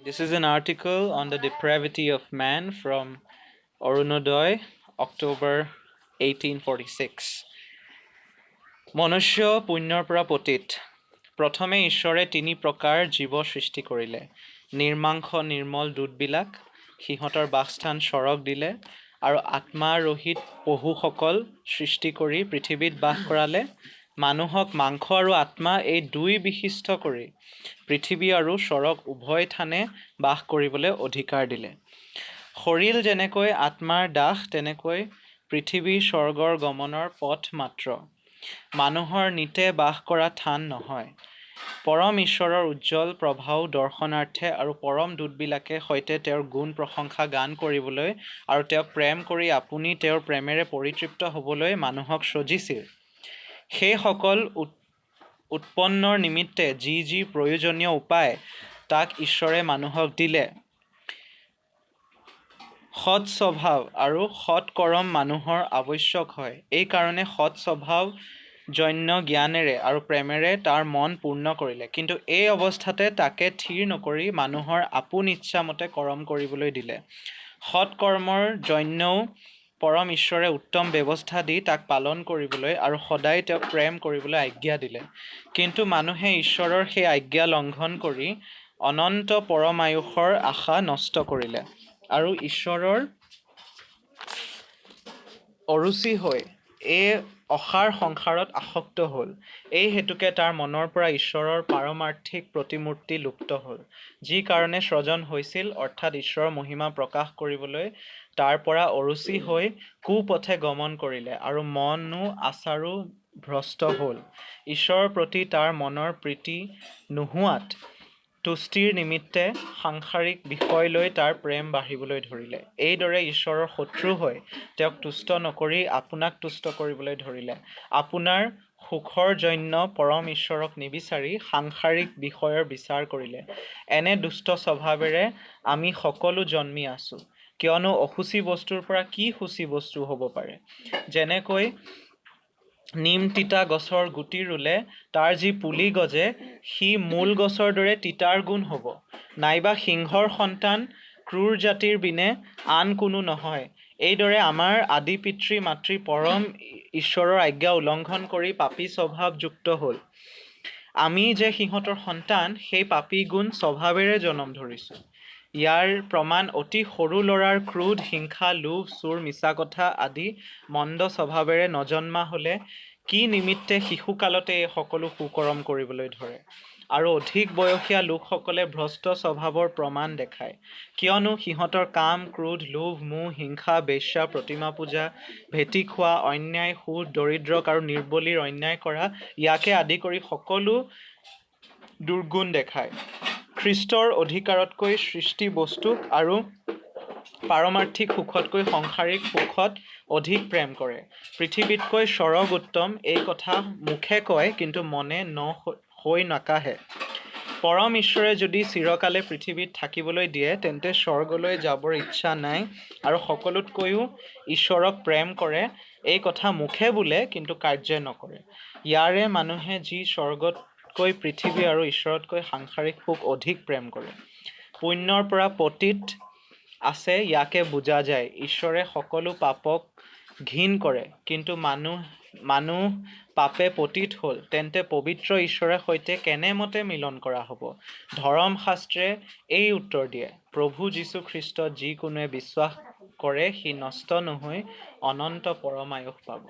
This is an article on the depravity of man from Orunodoi, October 1846. মনুষ্য পুণ্যৰ পৰা পতিত। প্ৰথমে ঈশ্বৰে তিনি প্ৰকাৰ জীৱ সৃষ্টি কৰিলে। নিৰ্মাংস নিৰ্মল দূতবিলাক সিহঁতৰ বাসস্থান স্বৰগ দিলে আৰু আত্মাৰহিত পশুসকল সৃষ্টি কৰি পৃথিৱীত বাস কৰালে। মানুহক মাংস আৰু আত্মা এই দুই বিশিষ্ট কৰি পৃথিৱী আৰু স্বৰগ উভয় থানে বাস কৰিবলৈ অধিকাৰ দিলে। শৰীৰ যেনেকৈ আত্মাৰ দাস, তেনেকৈ পৃথিৱী স্বৰ্গৰ গমনৰ পথ মাত্ৰ, মানুহৰ নিতে বাস কৰা থান নহয়। পৰম ঈশ্বৰৰ উজ্জ্বল প্ৰভাও দৰ্শনাৰ্থে আৰু পৰম দূতবিলাকে সৈতে তেওঁৰ গুণ প্ৰশংসা গান কৰিবলৈ আৰু তেওঁক প্ৰেম কৰি আপুনি তেওঁৰ প্ৰেমেৰে পৰিতৃপ্ত হ'বলৈ মানুহক সজিছিল। সেই সকল উৎপন্নৰ নিমিত্তে যি যি প্ৰয়োজনীয় উপায়, তাক ঈশ্বৰে মানুহক দিলে। সৎ স্বভাৱ আৰু সৎ কৰম মানুহৰ আৱশ্যক হয়। এই কাৰণে সৎ স্বভাৱ জন্য জ্ঞানেৰে আৰু প্ৰেমেৰে তাৰ মন পূৰ্ণ কৰিলে। কিন্তু এই অৱস্থাতে তাকে থিৰ নকৰি মানুহৰ আপোন ইচ্ছামতে কৰম কৰিবলৈ দিলে। সৎ কৰ্মৰ জন্যও পৰম ঈশ্বৰে উত্তম ব্যৱস্থা দি তাক পালন কৰিবলৈ আৰু সদায় তেওঁক প্ৰেম কৰিবলৈ আজ্ঞা দিলে। কিন্তু মানুহে ঈশ্বৰৰ সেই আজ্ঞা লংঘন কৰি অনন্ত পৰমায়ুষৰ আশা নষ্ট কৰিলে আৰু ঈশ্বৰৰ অৰুচি হৈ এই অসাৰ সংসাৰত আসক্ত হ'ল। এই হেতুকে তাৰ মনৰ পৰা ঈশ্বৰৰ পাৰমাৰ্থিক প্ৰতিমূৰ্তি লুপ্ত হ'ল। যি কাৰণে সৃজন হৈছিল, অৰ্থাৎ ঈশ্বৰৰ মহিমা প্ৰকাশ কৰিবলৈ, তাৰ পৰা অৰুচি হৈ কুপথে গমন কৰিলে আৰু মনো আচাৰো ভ্ৰষ্ট হ'ল। ঈশ্বৰৰ প্ৰতি তাৰ মনৰ প্ৰীতি নোহোৱাত তুষ্টিৰ নিমিত্তে সাংসাৰিক বিষয় লৈ তাৰ প্ৰেম বাঢ়িবলৈ ধৰিলে। এইদৰে ঈশ্বৰৰ শত্ৰু হৈ তেওঁক তুষ্ট নকৰি আপোনাক তুষ্ট কৰিবলৈ ধৰিলে। আপোনাৰ সুখৰ জন্য পৰম ঈশ্বৰক নিবিচাৰি সাংসাৰিক বিষয়ৰ বিচাৰ কৰিলে। এনে দুষ্ট স্বভাৱেৰে আমি সকলো জন্মি আছো। কিয়নো অশুচি বস্তুৰ পৰা কি শুচি বস্তু হ'ব পাৰে? যেনেকৈ নিম তিতা গছৰ গুটি ৰুলে তাৰ যি পুলি গজে, সি মূল গছৰ দৰে তিতাৰ গুণ হ'ব, নাইবা সিংহৰ সন্তান ক্ৰূৰ জাতিৰ বিনে আন কোনো নহয়। এইদৰে আমাৰ আদি পিতৃ মাতৃ পৰম ঈশ্বৰৰ আজ্ঞা উলংঘন কৰি পাপী স্বভাৱযুক্ত হ'ল। আমি যে সিহঁতৰ সন্তান, সেই পাপী গুণ স্বভাৱেৰে জনম ধৰিছোঁ। ইয়াৰ প্ৰমাণ অতি সৰু ল'ৰাৰ ক্ৰোধ, হিংসা, লোভ, চোৰ, মিছা কথা আদি মন্দ স্বভাৱেৰে নজন্মা হ'লে কি নিমিত্তে শিশুকালতে এই সকলো কুকৰম কৰিবলৈ ধৰে? আৰু অধিক বয়সীয়া লোকসকলে ভ্ৰষ্ট স্বভাৱৰ প্ৰমাণ দেখায়। কিয়নো সিহঁতৰ কাম, ক্ৰোধ, লোভ, মোহ, হিংসা, বেশ্যা, প্ৰতিমা পূজা, ভেটি খোৱা, অন্যায়, সুদ, দৰিদ্ৰক আৰু নিৰ্বলীৰ অন্যায় কৰা, ইয়াকে আদি কৰি সকলো দুৰ্গুণ দেখায়। খ্ৰীষ্টৰ অধিকাৰতকৈ সৃষ্টি বস্তুক আৰু পাৰমাৰ্থিক সুখতকৈ সংসাৰিক সুখত অধিক প্ৰেম কৰে। পৃথিৱীতকৈ স্বৰগ উত্তম, এই কথা মুখে কয়, কিন্তু মনে ন হৈ নাকাঢ়ে। পৰম ঈশ্বৰে যদি চিৰকালে পৃথিৱীত থাকিবলৈ দিয়ে, তেন্তে স্বৰ্গলৈ যাবৰ ইচ্ছা নাই আৰু সকলোতকৈও ঈশ্বৰক প্ৰেম কৰে, এই কথা মুখে বোলে, কিন্তু কাৰ্যে নকৰে। ইয়াৰে মানুহে যি স্বৰ্গতকৈ পৃথিৱী আৰু ঈশ্বৰতকৈ সাংসাৰিক সুখ অধিক প্ৰেম কৰে, পুণ্যৰ পৰা পতিত আছে, ইয়াকে বুজা যায়। ঈশ্বৰে সকলো পাপক ঘিণ কৰে, কিন্তু মানুহ পাপে পতিত হ'ল, তেন্তে পবিত্ৰ ঈশ্বৰে সৈতে কেনেমতে মিলন কৰা হ'ব? ধৰমশাস্ত্ৰে এই উত্তৰ দিয়ে, প্ৰভু যীশু খ্ৰীষ্টত যি কোনোৱে বিশ্বাস কৰে, সি নষ্ট নহৈ অনন্ত পৰমায়ুষ পাব।